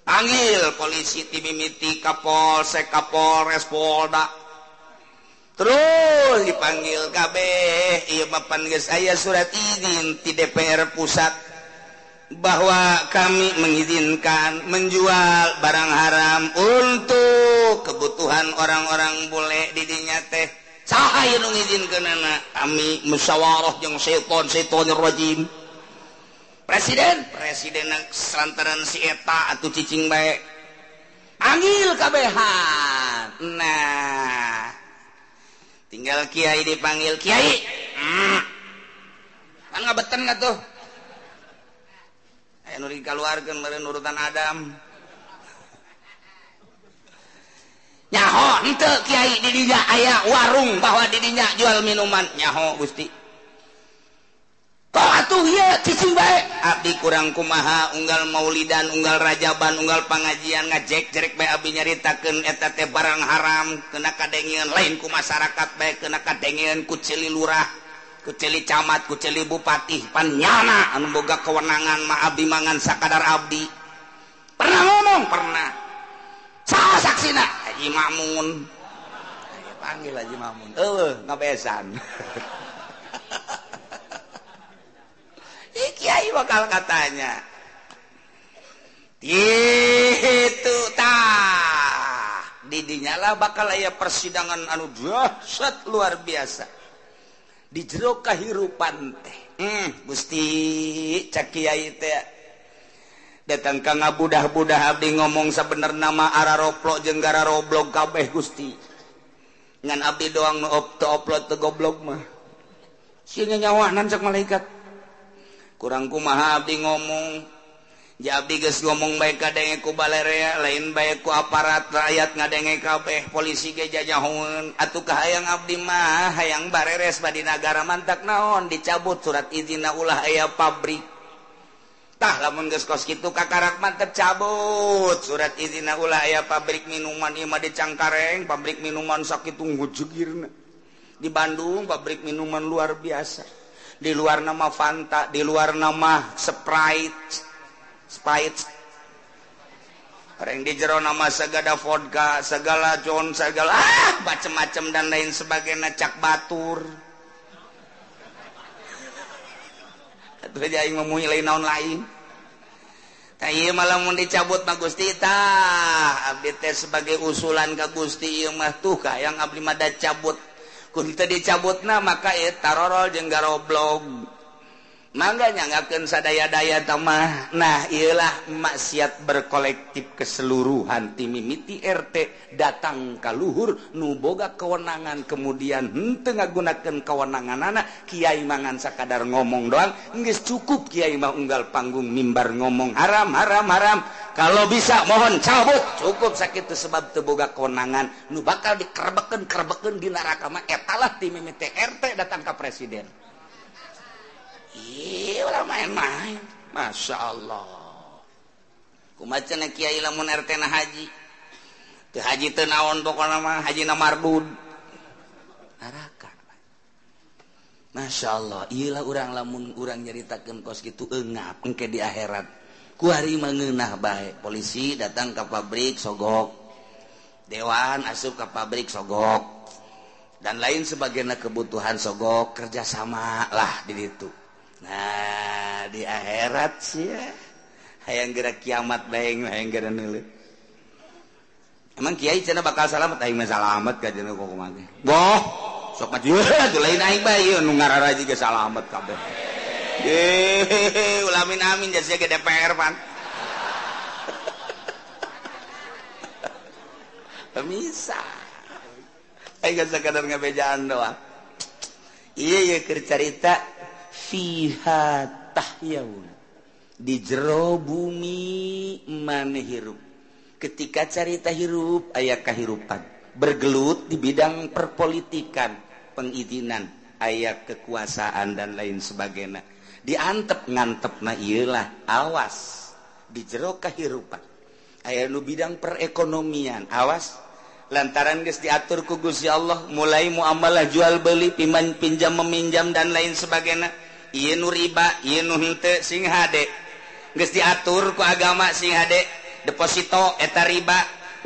Panggil polisi ti mimiti ka polsek ka Polres Polda. Terus dipanggil kabeh ieu mah pan geus aya surat izin ti DPR pusat bahwa kami mengizinkan menjual barang haram untuk kebutuhan orang-orang bule didinya teh. Saha ieu nu ngizinkeunana? Kami musyawarah jeung setan setanir rajim. Presiden lantaran si eta atuh cicing bae. Panggil kabehan. Nah, tinggal kiai dipanggil kiai. Kan ngabeten atuh. Aya nu dikaluarkeun meureun urutan Adam. Nyaho henteu kiai di dinya aya warung bahwa di dinya jual minuman. Nyaho Gusti. Kok atuh ieu cicing bae? Abdi kurang kumaha unggal maulidan, unggal rajaban, unggal pangajian ngajek-jerek bae abdi nyaritakeun eta teh barang haram kena kadengeun lain ku masyarakat bae kena kadengeun ku ceuli lurah, ku ceuli camat, ku ceuli bupati, pan nyana anu boga kewenangan mah abdi mangan sakadar abdi. Pernah ngomong? Pernah. Saha saksina? Haji Makmun. Panggil Haji Mamun. Eueuh ngabesan. Ih kiai bakal katanya. Itu tah. Didinya lah bakal aya persidangan anu dahsyat luar biasa. Di jero kahirupan teh. Gusti cak kiai teh. Datang ka ngabudah-budah abdi ngomong sabenerna mah araroplok jeung gararoblog kabeh Gusti. Ngan abdi doang nu teu oplot teu goblok mah. Sieun nyawanan cak malaikat. Kurang kumaha abdi ngomong. Ja abdi geus ngomong bae kadenge ku balerea, lain bae ku aparat rakyat ngadenge kabeh, polisi ge jajahoeun. Atuh kahayang abdi mah hayang bareres badi nagara mantak naon dicabut surat izinna ulah aya pabrik. Tah lamun geus kos kitu kakarak mantep cabut surat izinna ulah aya pabrik minuman ieu mah di Cangkareng, pabrik minuman sakitu ngujegirna. Di Bandung pabrik minuman luar biasa. Di luar nama Fanta, di luar nama Sprite. Sprite. Orang di jero nama segala vodka, segala John, segala macem-macem dan lain sebagainya cak batur. Atuh aja aing mah lain naon lain. Tah ieu mah lamun dicabut mah Gusti tah abdi teh sebagai usulan ka Gusti ieu mah tuh ka yang abdi mah da cabut. Kun teu dicabutna maka ieu tarorol jeung garoblog. Mangga nyanggakeun sadaya-daya tamah. Nah ieulah maksiat berkolektif keseluruhan ti mimiti RT datang ka luhur nu boga kewenangan kemudian henteu ngagunakeun kewenanganana kiai mangan sakadar ngomong doang geus cukup kiai mah unggal panggung mimbar ngomong haram haram haram kalau bisa mohon cabut cukup sakitu sebab teu boga kewenangan nu bakal dikerebekeun-kerebekeun di neraka mah eta lah ti mimiti RT datang ka presiden. Iya, ulah main-main. Masya Allah. Kumaha cenah kiai lamun RT na haji. Teu haji teu naon pokona mah haji na mardud. Neraka. Masya Allah, ieu lah urang lamun urang nyaritakeun kos kitu eungap engke di akhirat. Kuari mah ngeunah bae. Polisi datang ka pabrik sogok. Dewan asup ka pabrik sogok. Dan lain sebagainya kebutuhan sogok kerjasama lah di ditu. Nah di akhirat sih ya hayang gerak kiamat bae hayang gerak neuleuh. Emang kiai cenah bakal salamet aing mah salamet ka cenah kok kumaha teh. Boh, sok mah ieu lain aing bae ieu nu ngararaji ge salamet kabeh. Ye, ulamin amin jasa ge DPR pan. Pemisah. Aing geus sakadar ngabejaan doang. Ieu ye keur carita fiha tahyaun di jero bumi maneh hirup. Ketika carita hirup aya kahirupan bergelut di bidang perpolitikan pengizinan aya kekuasaan dan lain sebagainya diantep ngantepna ieu lah awas di jero kahirupan aya nu bidang perekonomian awas lantaran geus diatur ku Gusti Allah mulai muamalah jual beli pinjam meminjam dan lain sebagainya ieu nu riba ieu nu henteu sing hade geus diatur ku agama sing hade deposito eta riba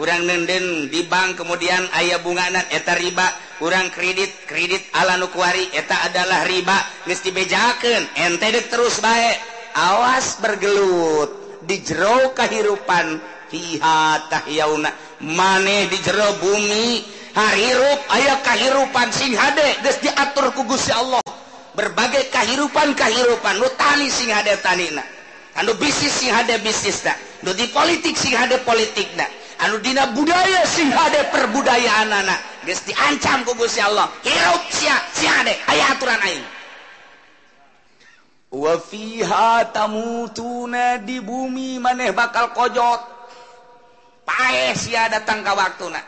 urang nenden di bank kemudian aya bungana eta riba urang kredit kredit ala nu kuari eta adalah riba geus dibejakeun ente deuk terus bae awas bergelut di jero kahirupan fiha tahyauna maneh di jero bumi harirup aya kahirupan sing hade geus diatur ku Gusti Allah berbagai kahirupan-kahirupan nu tani sing hade tanina anu bisnis sing hade bisnisna nu di politik sing hade politikna anu dina budaya sing hade perbudayaanana geus diancam ku Gusti Allah hirup sia sing hade aya aturan aing wa fiha tamutuna di bumi maneh bakal kojot paeh sia datang ka waktuna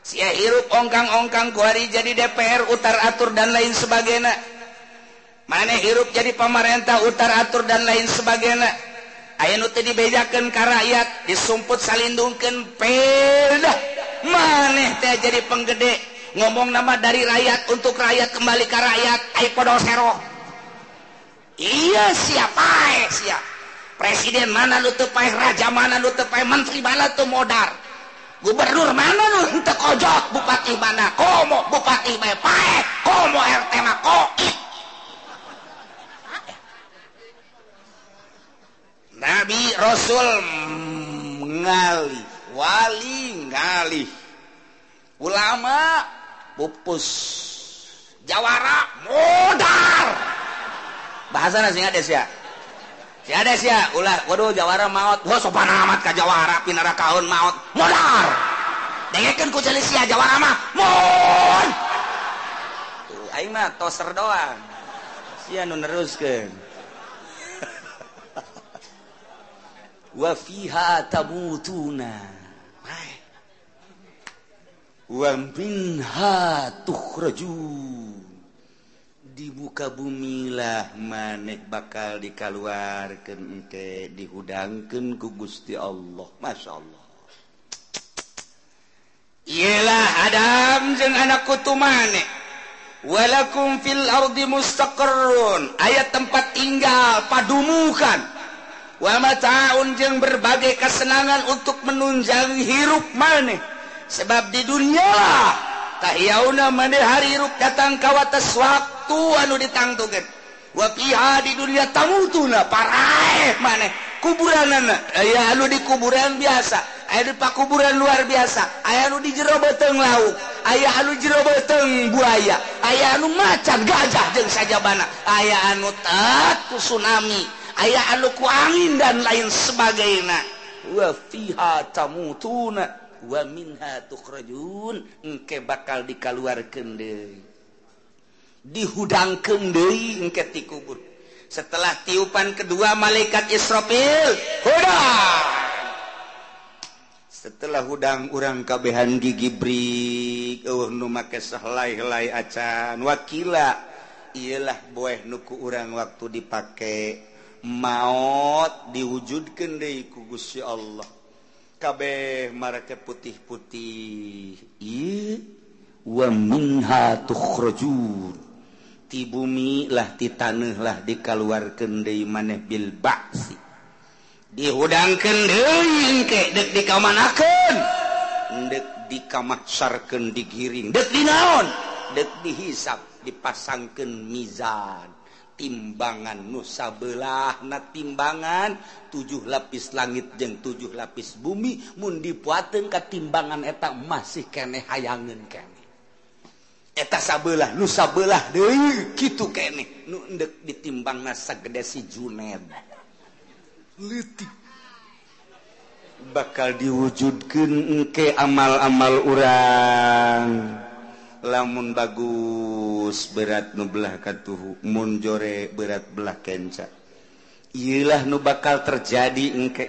sia hirup ongkang-ongkang kuari jadi DPR utar atur dan lain sebagainya maneh hirup jadi pamarentah utar atur dan lain sebagainya aya nu teu dibejakeun ka rakyat disumput salindungkeun pedah maneh teh jadi penggede ngomong nama dari rakyat untuk rakyat kembali ka rakyat ai podol seroh iya sia paeh sia presiden mana nu teu paeh raja mana nu teu paeh menteri mana teu modar Gubernur mana nu henteu kojot, bupati mana komo, bupati bae pae, komo RT mah koit. Nabi Rasul ngalih, wali ngalih, ulama pupus, jawara modar. Bahasana sing ades ya. Si ades ya, ulah waduh jawara maot. Wah sopan amat ka jawara pinara kaun maot. Modar. Dengekeun ku sia jawara mah mun. Tuh aing mah toser doang. Sia nu neruskeun. Wa fiha tamutuna wa minha tukhrajun. Di muka bumi lah maneh bakal dikaluarkeun engke dihudangkeun ku Gusti Allah. Masya Allah. Iyalah Adam jeung anak kutu maneh. Walakum fil ardi mustaqarrun, aya tempat tinggal padumukan. Wa mata'un jeung berbagai kesenangan untuk menunjang hirup maneh. Sebab di dunia lah tahiyauna maneh hari hirup datang ka wates waktu anu ditangtukeun. Wa fiha di dunia tamutuna paraeh maneh kuburanana aya anu di kuburan biasa, aya di pakuburan luar biasa, aya anu di jero beuteung laut, aya anu jero beuteung buaya, aya anu macan gajah jeung sajabana, aya anu tat ku tsunami, aya anu ku angin dan lain sebagainya. Wa fiha tamutuna wa minha tukhrajun, engke bakal dikaluarkeun deui, dihudangkeun deui engke ti kubur. Setelah tiupan kedua malaikat Israfil hudang. Setelah hudang urang kabehan gigi brik eueuh nu make sahlai-helai acan. Wakila iyalah boeh nu ku urang waktu dipake maot diwujudkeun deui ku Gusti Allah. Kabeh marake putih-putih. Ieu wa minha tukhrajun. Ti bumi lah ti taneuh lah dikaluarkeun deui maneh bil ba'si. Dihudangkeun deui engke deuk dikamanakeun, deuk dikamahsarkeun digiring, deuk dinaon, deuk dihisap, dipasangkeun mizan. Timbangan nu sabelahna timbangan 7 lapis langit jeung 7 lapis bumi, mun dipuateun ka timbangan eta masih keneh hayangeun keneh. Eta sabelah nu sabelah deui kitu keneh nu endek ditimbangna sagede si Juned. Leutik bakal diwujudkeun engke amal-amal urang. Lamun bagus berat nu belah katuhu, mun jore berat belah kenca. Ieulah nu bakal terjadi engke.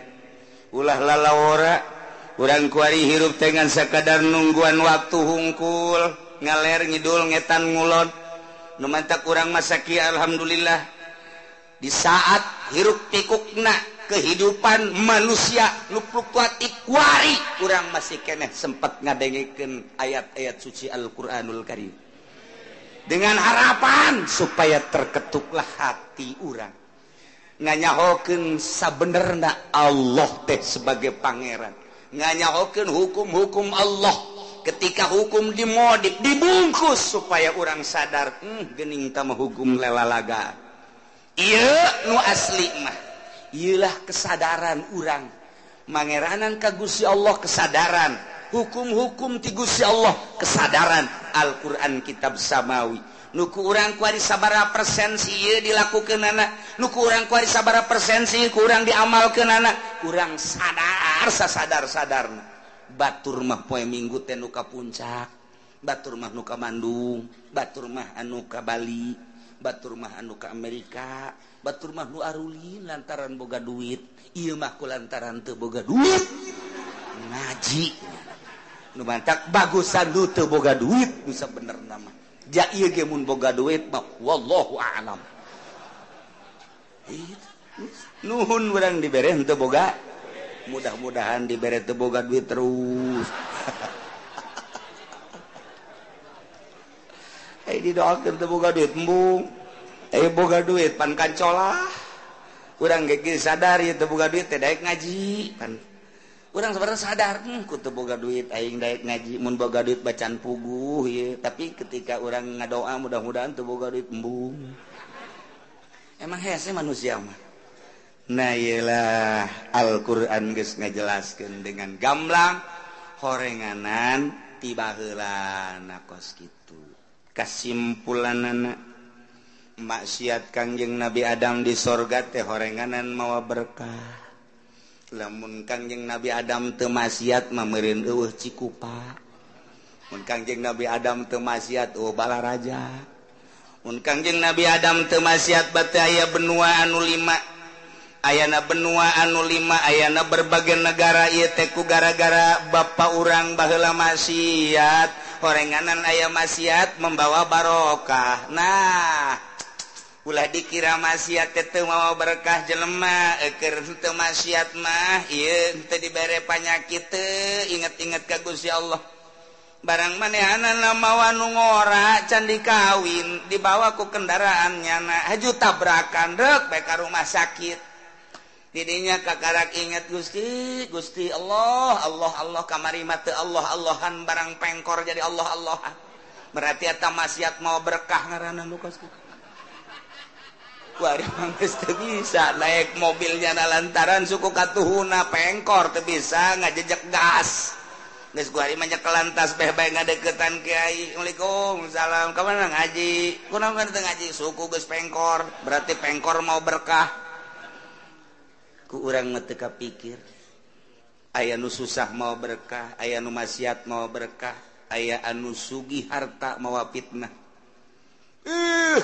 Ulah lalawora urang kuari hirup teh ngan sakadar nungguan waktu hungkul, ngaler ngidul ngetan ngulon. Nu mantak urang masaki alhamdulillah di saat hirup pikukna kehidupan manusia nu fluktuatif kuari urang masih keneh sempat ngadengekeun ayat-ayat suci Al-Qur'anul Karim dengan harapan supaya terketuklah hati urang nganyahokeun sabenerna Allah teh sebagai pangeran, nganyahokeun hukum-hukum Allah. Ketika hukum dimodif dibungkus supaya urang sadar geuning tah mah hukum lelalaga ieu nu asli mah. Iyalah kesadaran urang mangeranan ka Gusti Allah, kesadaran hukum-hukum ti Gusti Allah, kesadaran Al-Qur'an kitab samawi. Nu ku urang kuari sabaraha persen ieu dilakukeunana, nu ku urang kuari sabaraha persen ieu ku urang diamalkeunana, urang sadar sasadar-sadarna. Batur mah poe Minggu teh nu ka Puncak, batur mah nu ka Bandung, batur mah anu ka Bali, batur mah anu ka Amerika, batur mah nu arulin lantaran boga duit, ieu mah ku lantaran teu boga duit ngaji. Nu mantak bagusan nu teu boga duit nu sabenerna mah. Ja ieu ge mun boga duit mah wallahu a'lam. Nuhun urang dibere henteu boga, mudah-mudahan dibere teu boga duit terus. Didoakeun teu boga duit embung, boga duit pan kancolah. Urang ge sadar ieu teu boga duit teh daek ngaji pan. Urang sebenarnya sadar, ku teu boga duit aing daek ngaji, mun boga duit bacaan puguh ieu. Tapi ketika urang ngadoa mudah-mudahan teu boga duit embung. Emang hese manusia mah. Nah iyalah Al-Qur'an geus ngajelaskeun dengan gamblang horenganan ti baheulana kos kitu. Kasimpulanana maksiat Kangjeng Nabi Adam di sorga teh horenganan mawa berkah. Lamun Kangjeng Nabi Adam teu maksiat mah meureun eueuh Cikupa. Mun Kangjeng Nabi Adam teu maksiat eueuh Balaraja. Mun Kangjeng Nabi Adam teu maksiat bate aya benua anu 5. Ayana benua anu 5, ayana berbagai negara ieu teh ku gara-gara bapa urang baheula maksiat. Horenganan aya maksiat membawa barokah. Nah, ulah dikira maksiat teh teu mawa berkah jelema, keur teu maksiat mah ieu teu dibere panyakit teu inget-inget ka Gusti Allah. Barang manehanana mawa nu ngora can dikawin, dibawa ku kendaraan nyana, haju tabrakan reuk bae ka rumah sakit. Didinya kakarak inget Gusti, Gusti Allah, Allah Allah kamari mah teu Allah Allahan barang pengkor jadi Allah Allahan. Berarti eta maksiat mawa berkah ngaranna nu kos kitu. Kuari mah geus teu bisa naik mobilnya na lantaran suku katuhuna pengkor teu bisa ngajejek gas. Geus kuari mah nyekelan tas beh bae ngadeukeutan kiai. Waalaikumsalam. Ka mana ngaji? Kunaon teu ngaji? Suku geus pengkor, berarti pengkor mau berkah. Ku urang mah teu kapikir. Aya nu susah mau berkah, aya nu maksiat mau berkah, aya anu sugih harta mawa fitnah.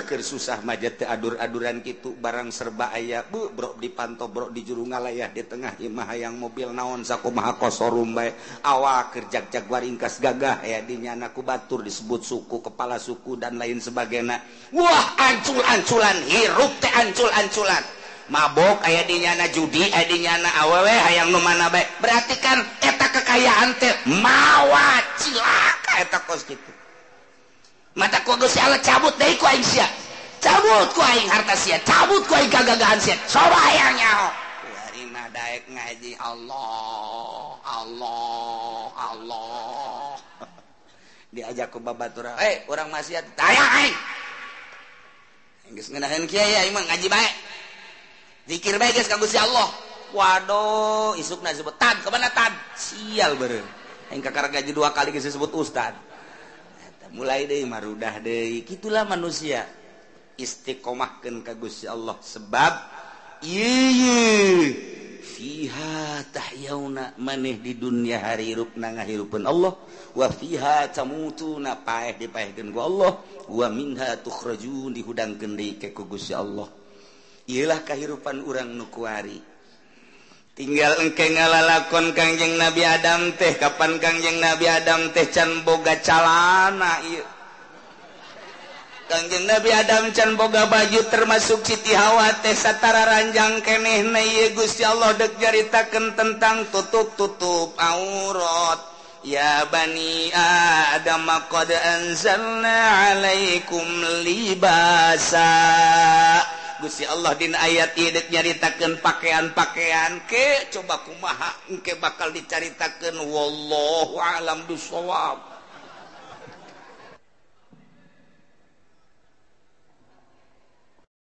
Keur susah mah teu adur-aduran kitu barang serba aya bu brok dipanto brok di juru ngalayah di tengah imah hayang mobil naon sakumaha kosorum bae awak keur jag-jag waringkas gagah aya di nyana ku batur disebut suku kepala suku dan lain sebagainya. Wah ancul-anculan hirup teh ancul-anculan mabok aya di nyana judi aya di nyana awewe hayang nu mana bae berarti kan eta kekayaan teh mawa cilaka eta kos kitu. Mata ku Gusti Allah cabut deui ku aing sia. Cabut ku aing harta sia, cabut ku aing kagagahan sia. Coba hayang nyaho. Kuari mah daek ngaji Allah, Allah, Allah. Diajak ku babaturan, "Eh, urang maksiat taya aing." Geus ngeunaheun kiai aing mah ngaji bae. Zikir bae geus ka Gusti Allah. Waduh, isukna disebut tad, ka mana tad? Sial beureum. Aing kakara gaji 2 kali geus disebut ustad. Mulai deui marudah deui. Kitulah manusia istiqomahkeun ka Gusti Allah sebab ieu fiha tahyauna maneh di dunia harirupna ngahirupeun Allah wa fiha tamutuna paeh dipaehkeun ku Allah wa minha tukhrajun dihudangkeun deui ke ku Gusti Allah. Ieulah kahirupan urang nu kuari. Tinggal engke ngalalakon Kangjeng Nabi Adam teh kapan Kangjeng Nabi Adam teh can boga calana ieu. Kangjeng Nabi Adam can boga baju termasuk Siti Hawa teh satara ranjang kenehna ieu Gusti Allah deuk nyaritakeun tentang tutup-tutup aurat. Ya bani Adam qad anzalna alaikum libasa. Gusti Allah dina ayat ieu deuk nyaritakeun pakaian-pakaian ke coba kumaha engke bakal dicaritakeun wallahu alam bisawab.